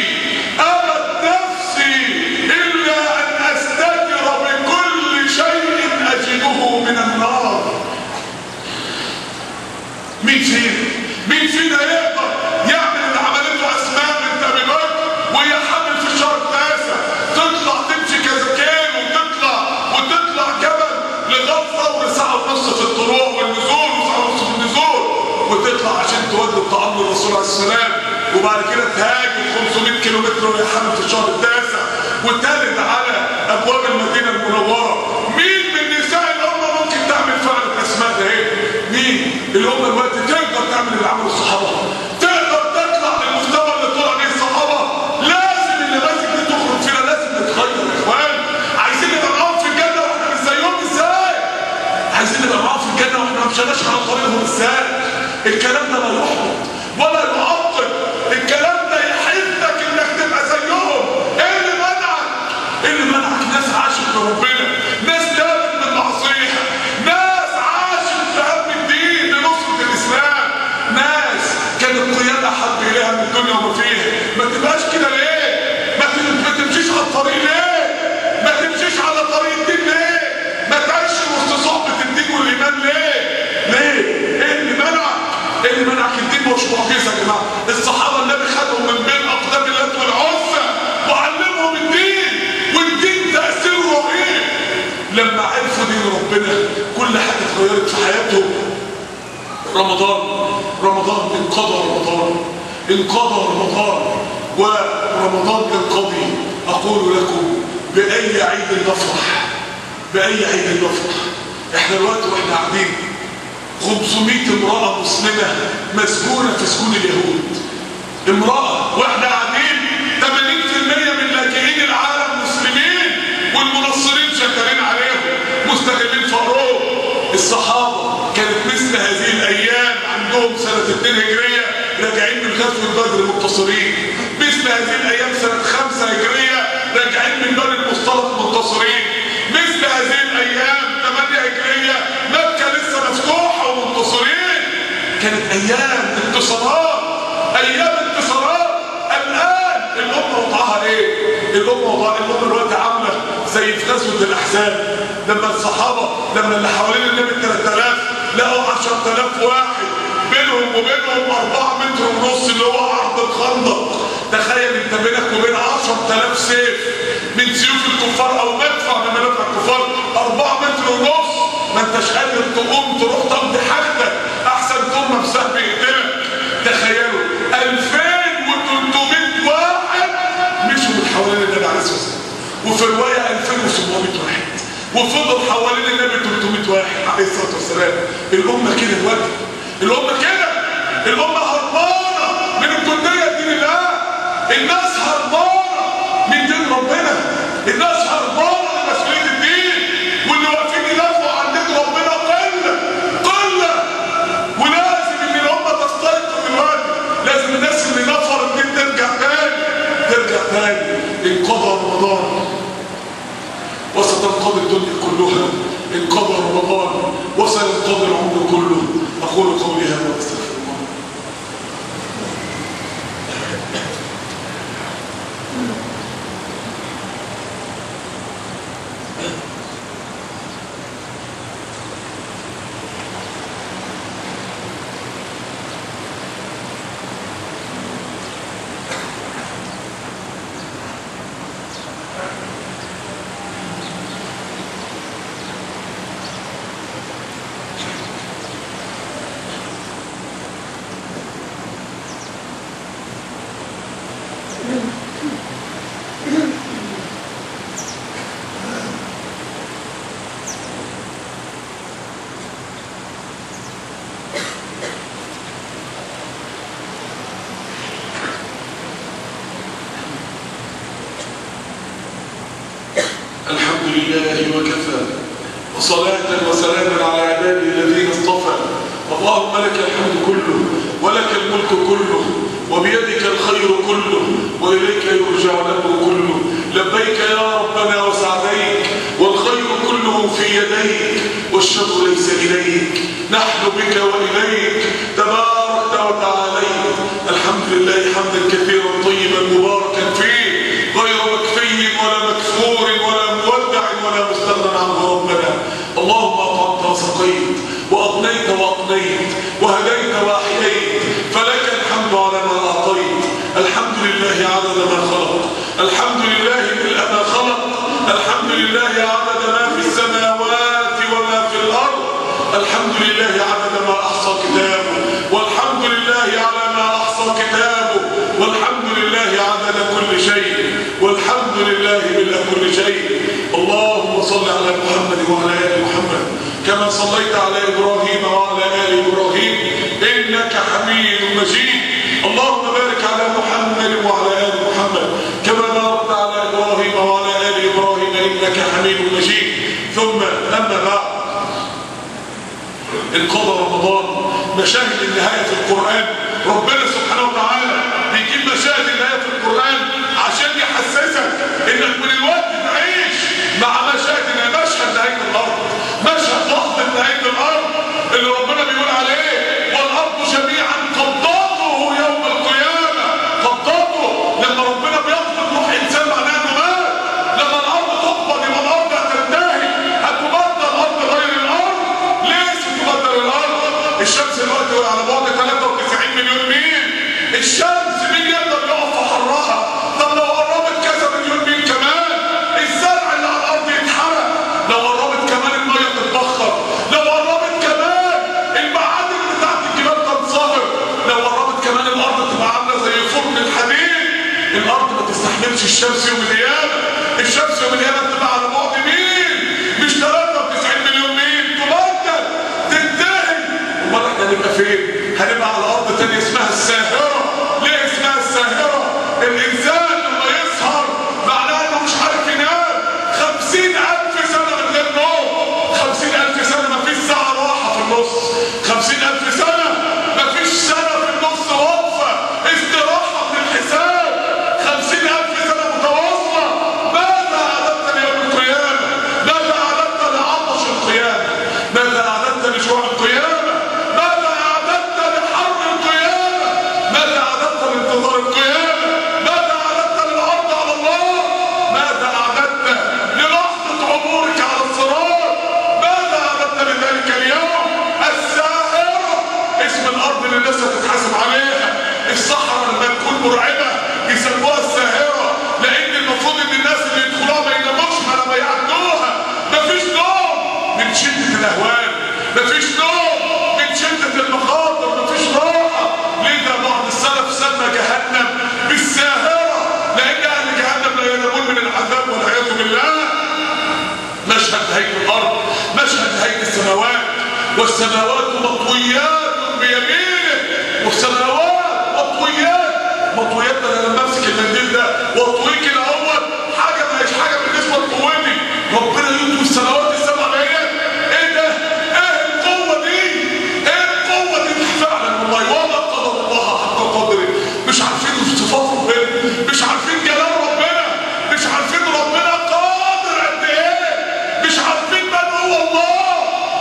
ابت نفسي الا ان استتر بكل شيء اجده من النار. مين فينا؟ مين فينا يقدر يعمل اللي عملته اسماء بنت ابي بكر وهي حامل في الشهر التاسع، تطلع تمشي كذا كيلو وتطلع جبل لغفره وساعة ونص في الطلوع والنزول وساعة ونص في النزول، وتطلع عشان تودي الطعام للرسول عليه السلام، وبعد كده تهاجر 500 كيلو متر وهي حامل في الشهر التاسع وتلد على ابواب المدينة المنورة. مين من نساء الامة ممكن تعمل فعل اسماء ده؟ ايه؟ مين؟ الامة دلوقتي تقدر تعمل اللي عمله الصحابة؟ تقدر تطلع للمستوى اللي طلع عليه الصحابة؟ لازم اللي ماسك دي تخرج فينا، لازم نتغير يا اخوان. عايزين نبقى معاهم في الجنة واحنا مش زيهم ازاي؟ عايزين نبقى معاهم في الجنة واحنا ما مشيناش على طريقهم ازاي؟ الكلام ده لا يحبط ولا يعطل، الكلام ده يحثك انك تبقى زيهم. ايه اللي منعك؟ ايه اللي منعك؟ ناس عاشت لربنا، ناس تابت من معصية، ناس عاشت في هم الدين لنصرة الاسلام، ناس كانت القيادة احب اليها من الدنيا وما فيها. ما تبقاش كده ليه؟ ما تمشيش على الطريق ليه؟ ما تمشيش على طريق الدين ليه؟ ما تعيش وسط صحبة الدين والايمان ليه؟ ليه؟ ايه اللي منعك؟ ايه اللي منعك؟ الدين مش معجزه يا جماعة. الصحابة النبي خدهم من بين اقدام اللات والعزى وعلمهم الدين، والدين تاثيره رهيب. لما عرفوا دين ربنا كل حاجة اتغيرت في حياتهم. رمضان، رمضان انقضى، رمضان انقضى، رمضان ورمضان انقضي. اقول لكم باي عيد نفرح؟ باي عيد نفرح؟ احنا دلوقتي واحنا قاعدين 500 امرأة مسلمة مسجونة في سجون اليهود. امرأة، واحنا قاعدين 80% من لاجئين العالم مسلمين، والمنصرين شغالين عليهم مستغلين فقرهم. الصحابة كانت مثل هذه الأيام عندهم سنة 2 هجرية راجعين من غزوة بدر منتصرين، مثل هذه الأيام سنة 5 هجرية راجعين من بني المصطلق منتصرين، مثل هذه الأيام 8 هجرية مكة لسه مفتوحة ومنتصرين. كانت أيام انتصارات، أيام انتصارات. الآن الأمة وضعها إيه؟ الأمة وضعها، الأمة دلوقتي عاملة زي في غزوة الأحزاب لما الصحابة، لما اللي حوالين النبي 3000 لقوا 10000 واحد بينهم وبينهم 4.5 متر اللي هو عرض الخندق. تخيل انت بينك وبين 10000 سيف من سيوف الكفار او مدفع من مدافع الكفار 4.5 متر، ما انتش قادر تقوم تروح تقضي حاجتك، احسن تقوم بسهم يقتلك. تخيلوا 2300 واحد مشوا من حوالين النبي عليه الصلاة والسلام، وفي رواية 2700 واحد، وفضل حوالين النبي 300 واحد عليه الصلاة والسلام. الامة كده دلوقتي، الامة كده، الامة هربانه من الجندية لدين الله، الناس هربانه من دين ربنا، الناس هربانه من مسؤولية الدين، واللي واقفين يدافعوا عن دين ربنا قلة قلة. ولازم ان الامة تستيقظ دلوقتي، لازم الناس اللي نفرت دي ترجع تاني، ترجع تاني. انقضى رمضان وستنقضي الدنيا كلها، انقضى رمضان وسينقضي العمر كله. اقول قولي هذا واستغفر الله. الحمد لله وكفى، وصلاة وسلاما على عباده الذين اصطفى. اللهم لك الحمد كله، ولك الملك كله، وبيدك الخير كله، وإليك يرجع الأمر كله. لبيك يا ربنا وسعديك، والخير كله في يديك والشر ليس إليك، نحن بك وإليك، تباركت وتعاليت. الحمد لله حمدا كثيرا طيبا مباركا فيه، غير مكفي ولا مكفور ولا مودع ولا مستغنى عنه ربنا. اللهم أطعمت وسقيت، وأغنيت وأقنيت، وهديت وأحييت، فلك الحمد على ما أعطيت. الحمد لله عدد ما خلق، الحمد لله ملء ما خلق، الحمد لله عدد ما في السماوات وما في الأرض، الحمد لله عدد ما أحصى كتابه، والحمد لله على ما أحصى كتابه، والحمد لله عدد كل شيء، والحمد لله ملء كل شيء. اللهم صل على محمد وعلى آل محمد كما صليت على إبراهيم وعلى آل إبراهيم إنك حميد مجيد. اللهم بارك على محمد وعلى آل محمد كما باركت على إبراهيم وعلى آل إبراهيم إنك حميد مجيد. ثم أما بعد، انقضى رمضان. مشاهد النهاية في القرآن، ربنا سبحانه وتعالى بيجيب مشاهد النهاية في القرآن عشان يحسسك إنك من الوقت تعيش مع مشاهد مشهد نهاية الأرض، مشهد لحظة نهاية الأرض اللي ربنا بيقول عليه والأرض جميعا قبضته يوم القيامة. قبضته، لما ربنا بيقبض روح إنسان معناه إنه مات. لما الأرض تقبض يبقى الأرض هتنتهي، هتبدل الأرض غير الأرض. ليه تبدل الأرض؟ الشمس دلوقتي على بعد 93 مليون ميل، الشمس مين يقدر يقف في حرها؟ طب لو قربت كذا مليون ميل كمان، الزرع اللي على الارض يتحرق، لو قربت كمان المية تتبخر، لو قربت كمان المعادن بتاعت الجبال تنصهر، لو قربت كمان الارض تبقى عامله زي فرن الحديد. الارض ما تستحملش الشمس يوم القيامة. الشمس يوم القيامة تبقى على بعد ميل، مش 93 مليون ميل، تبدل تنتهي. امال احنا هنبقى فين؟ هنبقى على ارض تانية اسمها الساهره. ليه اسمها الساهره؟ الانسان لما يسهر معناه انه مش عارف ينام. 50,000 سنة من غير نوم، 50,000 سنة مفيش ساعة راحة في النص، 50,000 سنة مفيش سنة في النص وقفه استراحة من الحساب، 50,000 سنة متواصلة. ماذا اعددت ليوم القيامة؟ ماذا اعددت لعطش القيامة؟ ماذا اعددت لجوع القيامة؟ ماذا اعددت لحر القيامة؟ ماذا اعددت لانتظار القيامة؟ ماذا اعددت للعرض على الله؟ ماذا اعددت للحظة عبورك على الصراط؟ ماذا اعددت لذلك اليوم؟ الساهره، اسم الارض اللي الناس هتتحاسب عليها. الصحراء لما تكون مرعبة يسموها الساهره، لان المفروض ان الناس اللي يدخلوها ما يناموش على ما يعدوها. مفيش نوم من شده الاهوال، مفيش نوم من شده المخاطر، مفيش راحة. لذا بعض السلف سمى جهنم بالساهره، لان اهل جهنم لا ينامون من العذاب والعياذ بالله. مشهد نهاية الارض، مشهد نهاية السماوات، والسماوات مطويات بيمينه. والسماوات مطويات، مطويات. انا لما امسك المنديل ده واطويه كده اهوت، حاجة ما هيش حاجة بالنسبة لقوتي. ربنا يطوي السماوات السبع ديت، ايه ده؟ ايه القوة دي؟ ايه القوة دي فعلا والله. وما قدر الله حق قدره. مش عارفين صفات ربنا، مش عارفين جلال ربنا، مش عارفين ربنا قادر قد ايه، مش عارفين من هو الله.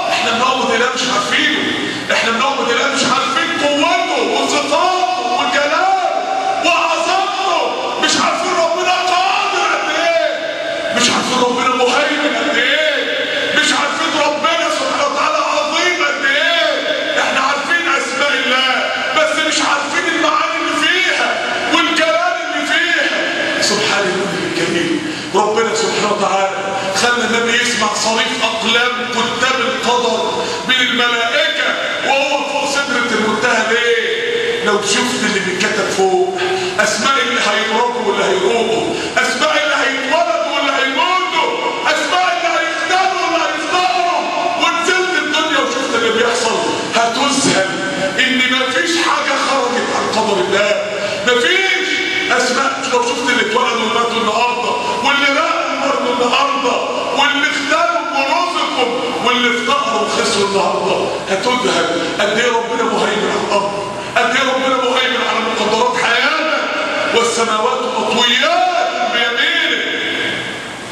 احنا بنعبد اله مش عارفينه، احنا بنعبد اله مش عارفين قوته وصفاته وجلاله وعظمته، مش عارفين ربنا قادر قد ايه، مش عارفين ربنا مهيمن قد ايه، مش عارفين ربنا سبحانه وتعالى عظيم قد ايه. احنا عارفين اسماء الله بس مش عارفين المعاني اللي فيها والجلال اللي فيها. سبحان الله الكريم. ربنا سبحانه وتعالى خلى النبي يسمع صريف اقلام كتاب القدر من الملائكة وهو فوق سدرة المنتهى. ليه؟ لو شفت اللي بيتكتب فوق، اسماء اللي هيضربوا واللي هيروحوا، اسماء اللي هيتولدوا واللي هيموتوا، اسماء اللي هيختاروا واللي هيختاروا، ونزلت الدنيا وشفت اللي بيحصل، هتذهل ان مفيش حاجة خرجت عن قدر الله. مفيش اسماء. لو شفت اللي اتولدوا وماتوا النهارده، واللي رقوا برضه النهارده، واللي اختاروا ورزقوا، واللي افتقروا وخسروا النهارده، هتذهل قد ايه ربنا مهيمن على الارض، قد ايه ربنا مهيمن على مقدرات حياتنا. والسماوات مطويات بيمينه.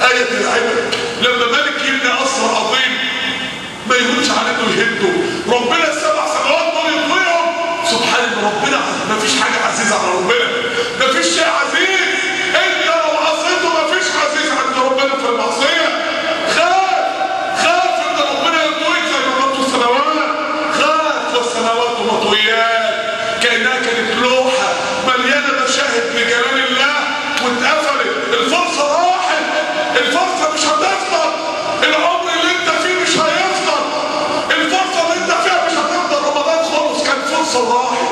آية العبر، لما ملك يبني قصر عظيم ما يهونش على انه يهده، ربنا السبع سماوات دول يطويهم. سبحان ربنا، مفيش حاجة عزيزة على ربنا، مفيش شيء عزيز. انت لو عصيته مفيش عزيز عند ربنا في المعصية. خاف، خاف ان ربنا يطويك زي ما مطوا السماوات. خاف والسماوات مطويات، كأنها كانت لوحة مليانة مشاهد لجلال الله واتقفلت. الفرصة راحت، الفرصة مش هتفضل، العمر اللي انت فيه مش هيفضل، الفرصة اللي انت فيها مش هتفضل. رمضان خلص، كان فرصة راحت،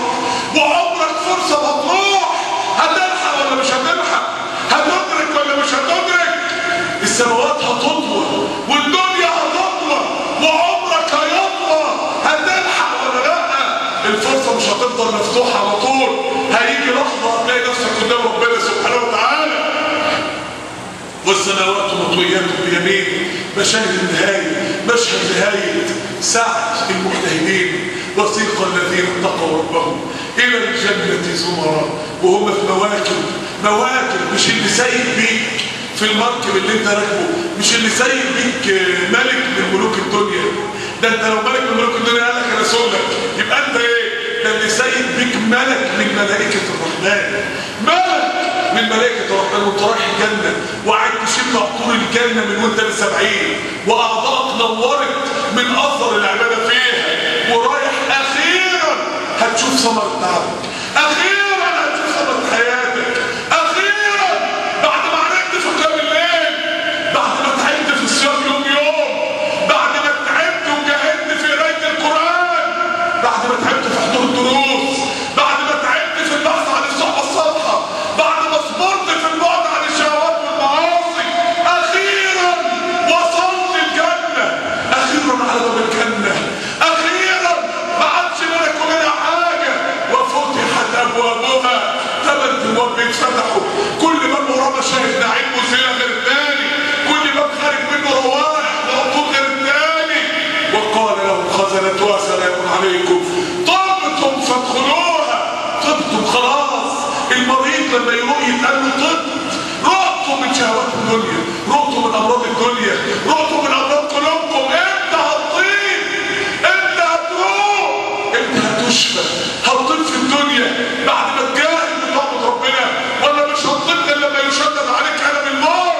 وعمرك فرصة هتروح. هتلحق ولا مش هتلحق؟ هتدرك ولا مش هتدرك؟ السماوات هتطوى والدنيا هتطوى وعمرك هيطوى. هتلحق ولا لا؟ الفرصة مش هتفضل مفتوحة على طول، هيجي لحظة هتلاقي نفسك قدام ربنا سبحانه وتعالى. والسماوات مطويات بيمينه. مشاهد النهاية، مشهد نهاية سعد المجتهدين. وسيق الذين اتقوا ربهم إلى الجنة زمرا، وهم في مواكب. مواكب مش اللي سايق بيك في المركب اللي انت راكبه، مش اللي سايق بيك ملك من ملوك الدنيا. ده انت لو ملك من ملوك الدنيا قال لك انا سولك، يبقى انت ايه؟ ده اللي سايق بيك ملك من ملائكة الرحمن، ملك من ملائكة الرحمن. وانت رايح الجنة وقاعد تشم عطور الجنة من وانت لسه 70، واعضائك نورت من اثر العبادة فيها، ورايح اخيرا هتشوف ثمرة تعبك، اخيرا هتشوف ثمرة حياتك، اخيرا بعد ما عرفت في قيام الليل، بعد ما تعبت في الصيام يوم يوم، بعد ما تعبت وجاهدت في قراية القرآن، بعد ما تعبت في حضور الدروس، بعد ما تعبت في البحث عن الصحبة الصالحة، بعد ما صبرت في البعد عن الشهوات والمعاصي، اخيرا وصلت الجنة، اخيرا على باب الجنة، اخيرا ما عادش بالك ولا حاجة. وفتحت ابوابها، 8 ابواب بيتفتحوا، كل باب وراه مشاهد نعيم وزينة غير الثاني، كل باب خارج منه روائح وعطور غير الثاني. وقال لهم خزنتها سلام عليكم طبتم فادخلوها. طبتم خلاص. المريض لما يروح يتقال له طبت، رقتوا من شهوات الدنيا، رقتوا من امراض الدنيا، رقتوا من امراض قلوبكم. امتى هتطيب؟ امتى هتروح؟ امتى هتشفى؟ هتطيب في الدنيا بعد ما تجاهد وتعبد ربنا، ولا مش هتطيب غير لما يشدد عليك ألم الموت،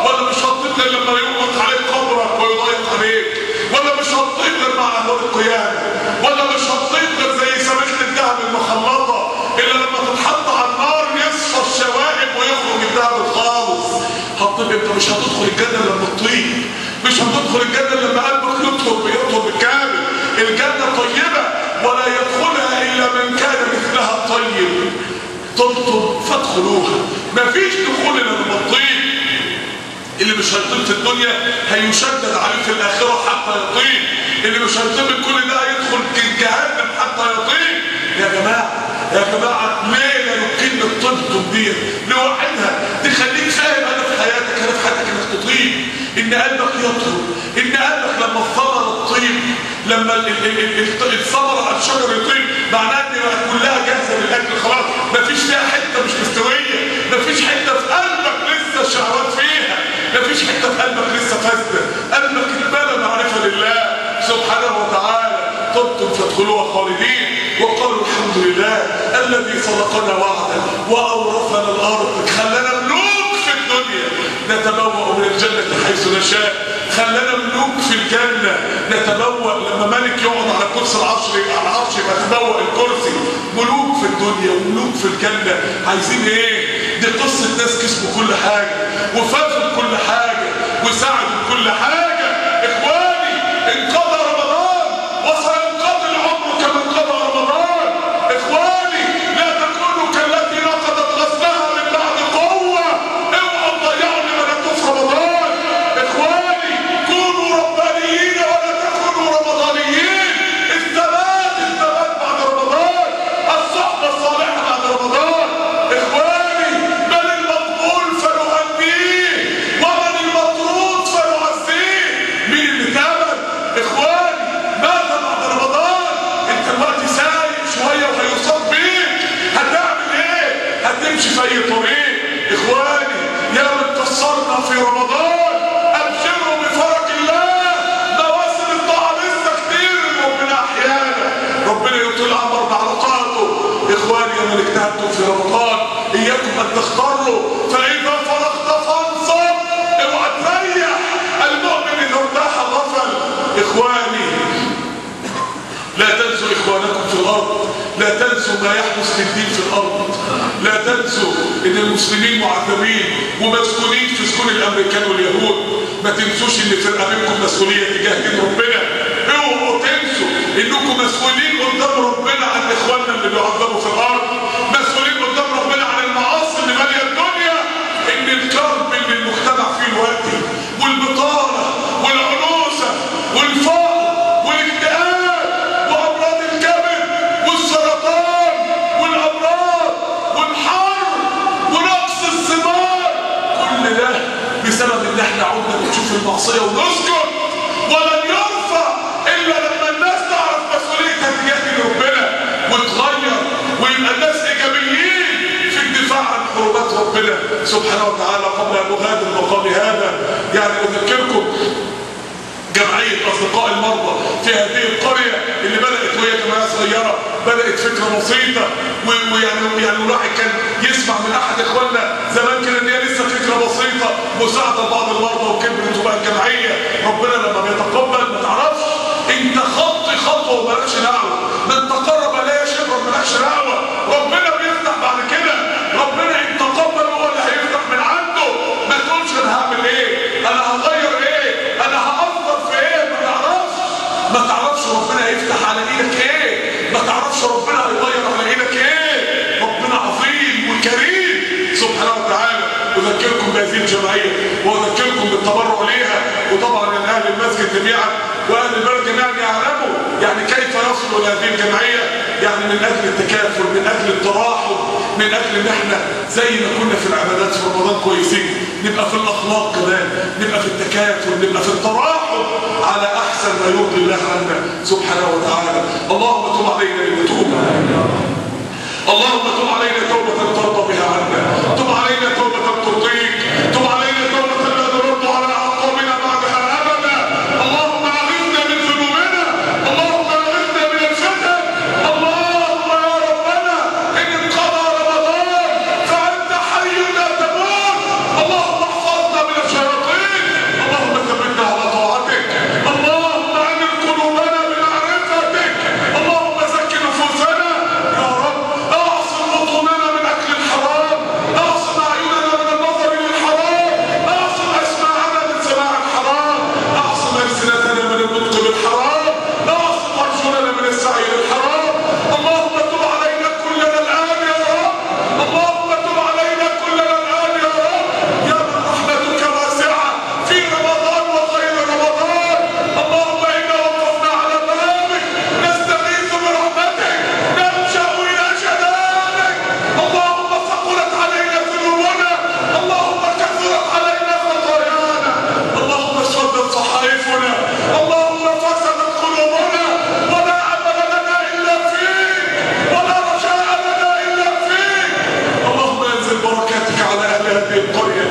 ولا مش هتطيب غير لما يغلق عليك قبرك ويضيق عليك، ولا مش هتطيب غير مع اهوال القيامة، ولا مش هتطيب غير زي سبيخه الذهب المخلطه اللي لما تتحط على النار يصفى الشوائب ويخرج الذهب الخالص. هتطيب امتى؟ مش هتدخل الجنة لما تطيب، مش هتدخل الجنة لما قلبك يطهر بيطهر بالكامل. الجنة طيبة ولا يدخلها الا من كان مثلها طيب. طبتم فادخلوها. مفيش دخول الا لما تطيب. اللي مش هيطيب في الدنيا هيشدد عليه في الاخرة حتى يطيب، اللي مش هيطيب كل ده هيدخل جهنم حتى يطيب. يا جماعة، يا جماعة، ليه لو كلمة طبتم دي لوحدها تخليك فاهم هدف حياتك، هدف حياتك انك تطيب، ان قلبك يطهر، ان قلبك لما الثمرة تطيب، لما الثمرة على الشجر يطيب، معناها ان كلها جاهزة للاكل خلاص، مفيش فيها حتة مش مستوية، مفيش حتة في قلبك لسه الشهوات فيها، مفيش حتة في قلبك لسه فاسدة، قلبك اتملى معرفة لله سبحانه وتعالى. طبتم فادخلوها خالدين. وقالوا الحمد لله الذي صدقنا وعده واورثنا الارض، خلانا ملوك في الدنيا نتبوأ من الجنة حيث نشاء، خلانا ملوك في الجنة نتبوأ. لما ملك يقعد على كرسي العرش، على العرش يبقى تبوأ الكرسي. ملوك في الدنيا وملوك في الجنة. عايزين ايه؟ دي قصة ناس كسبوا كل حاجة وفازوا بكل حاجة وساعدوا بكل حاجة. اخواني، انقضى رمضان وسينقضي العمر كما انقضى رمضان. اخواني، لا تكونوا كالتي نقضت غزلها من بعد قوة. اوعوا تضيعوا اللي بنيتوه في رمضان. اخواني، كونوا ربانيين ولا تكونوا رمضانيين. الثبات، الثبات بعد رمضان، الصحبة الصالحة بعد رمضان. اخواني، من المقبول فنهنيه ومن المطرود فنعزيه. مين اللي تامن؟ اخواني ربنا يطيل عمرنا على طاعته. اخواني يا من اجتهدتم في رمضان، اياكم ان تختاروا، فاذا فرغت فانصب، اوعى تريح. المؤمن اذا ارتاح غفل. اخواني لا تنسوا اخوانكم في الارض، لا تنسوا ما يحدث للدين في الارض، لا تنسوا ان المسلمين معذبين ومسكونين في سجون الامريكان واليهود. ما تنسوش ان في رقبتكم مسؤولية تجاه دين ربنا. اوعوا تنسوا انكم مسؤولين قدام ربنا عن اخواننا اللي بيعذبوا في الارض، مسؤولين قدام ربنا عن المعاصي اللي ماليه الدنيا، ان الكرب اللي المجتمع فيه دلوقتي، والبطالة والعنوسه والفقر والاكتئاب وامراض الكبد والسرطان والامراض والحر ونقص الثمار، كل ده بسبب ان احنا عدنا بنشوف المعصية ونسكت، ولن يرفع الا لما الناس تعرف مسؤوليتها تجاه ربنا وتغير، ويبقى الناس ايجابيين في الدفاع عن حرمات ربنا سبحانه وتعالى. قبل ان اغادر مقامي هذا يعني اذكركم جمعية أصدقاء المرضى في هذه القرية اللي بدأت وهي جمعية صغيرة، بدأت فكرة بسيطة، ويعني الواحد كان يسمع من أحد إخواننا زمان كده إن هي لسه فكرة بسيطة مساعدة لبعض المرضى، وكبرت وبقت جمعية. ربنا لما بيتقبل ما تعرفش أنت خطي خطوة ومالكش دعوة، من تقرب لا يشبر مالكش دعوة، ربنا بيفتح بعد كده. ربنا إن تقبل هو اللي هيفتح من عنده. ما تقولش أنا هعمل إيه، أنا هغير إيه، أنا هأثر في إيه، ما تعرفش. ما تعرفش ربنا هيفتح على إيدك إيه، ما تعرفش ربنا هيغير على إيدك إيه. ربنا عظيم وكريم سبحانه وتعالى. أذكركم بهذه الجمعية وأذكركم بالتبرع ليها، وطبعا يعني أهل المسجد جميعا وأهل البلد جميعا يعلموا يعني كيف يصلوا إلى هذه الجمعية، يعني من أجل التكافل، من أجل التراحم، من أجل إن إحنا زي ما كنا في العبادات في رمضان كويسين، نبقى في الأخلاق كمان، نبقى في التكافل، نبقى في التراحم على أحسن ما يرضي الله عنا سبحانه وتعالى. اللهم تب علينا لنتوب، اللهم تب علينا توبة ترضى بها عنا، تب علينا توبة ترضيك، تب علينا توبة لا نرد على أعقابنا بعدها أبدا. اللهم أغثنا من ذنوبنا، اللهم أغثنا من الفتن. اللهم يا ربنا إن انقضى رمضان فأنت حي لا تموت. اللهم احفظنا من الشياطين، اللهم ثبتنا على طاعتك، اللهم أنر قلوبنا بمعرفتك، اللهم زك نفوسنا يا رب، اعصم بطوننا من اكل الحرام، اعصم اعيننا من النظر للحرام، اعصم اسماعنا من سماع الحرام، اعصم السنتنا من النطق بالحرام، اعصم ارجلنا من السعي للحرام. اللهم تب علينا كلنا الان يا رب، اللهم تب علينا كلنا الان يا رب، يا من رحمتك واسعة في رمضان وغير رمضان. اللهم انا وقفنا على بابك نستغيث برحمتك، نلجا الى جلالك. اللهم ثقلت علينا ذنوبنا، اللهم كثرت علينا خطايانا، اللهم اسودت صحائفنا، اللهم فسدت قلوبنا، ولا امل لنا الا فيك، ولا رجاء لنا الا فيك. اللهم انزل بركاتك على اهل هذه القرية،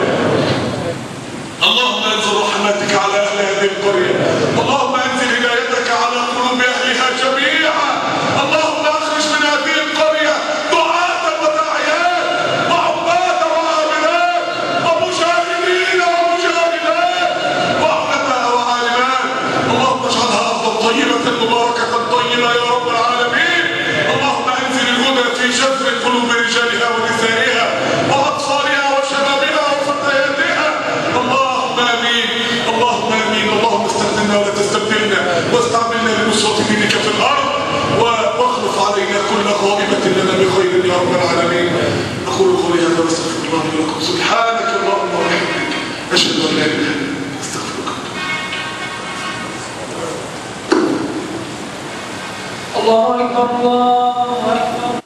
اللهم انزل رحمتك على اهل هذه القرية، اللهم انزل هدايتك على قلوب اهلها جميعا. اللهم اخرج من هذه القرية دعاة وداعيات وعباد وعاملات ومجاهدين ومجاهدات وعلماء وعالمات. اللهم اجعلها ارضا طيبة مباركة طيبة يا رب العالمين. اللهم انزل الهدى في جذر قلوب رجالها ونسائها واطفالها وشبابها وفتياتها. اللهم امين، اللهم امين. اللهم استخدمنا ولا تستبدلنا، واستعملنا لنصرة دينك في الارض، واخلف علينا كل غائبة لنا بخير يا رب العالمين. اقول قولي هذا واستغفر الله لي ولكم. سبحانك اللهم وبحمدك، اشهد ان لا اله الا انت، استغفرك. الله أكبر، الله أكبر.